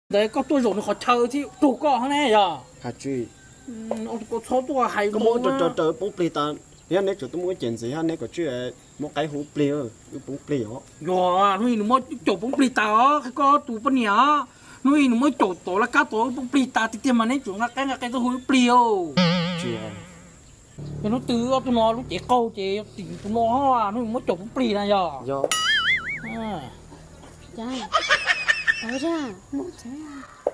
Ntawd koj tuaj zaum nws qhov chaw thiab raug koj hov ne yog? Koj txhob tuaj hais, koj muab raws raws poob plig tas, yog neb tseem tuaj muab cem ntxiv hab neb kom tswj muab qaib hu plig, wb poob plig os. Yog hnub ib nws muab caum poob plig tas os, qhia koj tus poj niam os, hnub ib nws muab caum tom laj kab tom wb poob plig tas tiag tiag mas neb tseem nqa qaib nqa qe tuaj hu wb plig os. Yog hnub twg ob tug no lub cev qaug ces yog tim tus no, hnub ib muab caum poob plig na yog.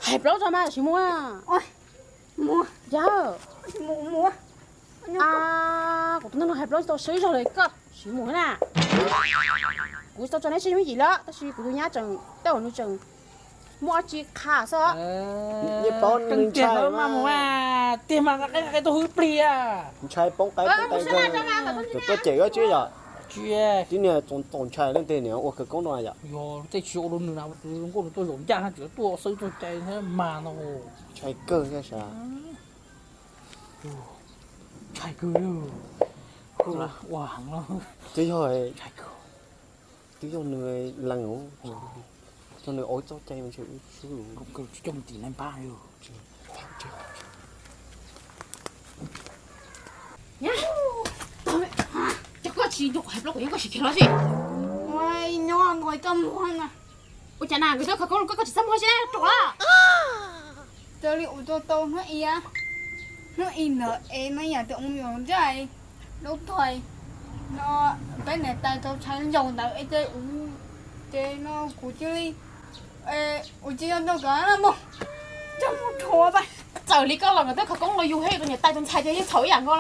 Hais plaub tso mas tsis mus. Yog, kuv tus neeg no hais plaub tsis tau swb zog li, koj tsis mus na. Kuv tsis tau tso neb tseg yooj yim lawm tab sis kuv tus nyab tseem, tej zaum nws tseem muaj dab tsi qha xwb. Tiag mas nqa qaib nqa qe tuaj hu wb plig a. Ntshai poob qaib poob qe, tuaj cem wb tsis yog? Tib niag txaus ntshai leej twg niag ua khawv koob no yom. Yog tej tsis ua rau nws na, tus zoo nkauj nws tuaj zaum ncaj hab tseem tuaj xwb tuaj cai thiab mas no. Ntshai kawg thiab sas. Ntshai kawg. Ua heev no. Twb yog, twb yog nws lees, yog nws ua txoj cai mas ntshe wb swb lus. Tsis coj mus tim nais npab. Cov koj tsis nrog kuv hais plaub kuv yeej koj sim kiag los si. Nyob nrog koj mus na. Ua cas na, nkawd tuaj khawv koob los koj tsis txaj muag si na, ruam. Raws li ua tau tau hnub i, hnub i ntawd es no yam tias ua yus nraj lub thais no, peb niam tais tau tshais zaum ntawd es ces, ces no kuv cia li, kuv cia li nrog nkawd mus, coj mus rhuav pab. Txawm li koj los nkawd twb khawv koob los yus thiab, tus niam tais tus ntxhais ces yeej txhaum ib yam nkaus.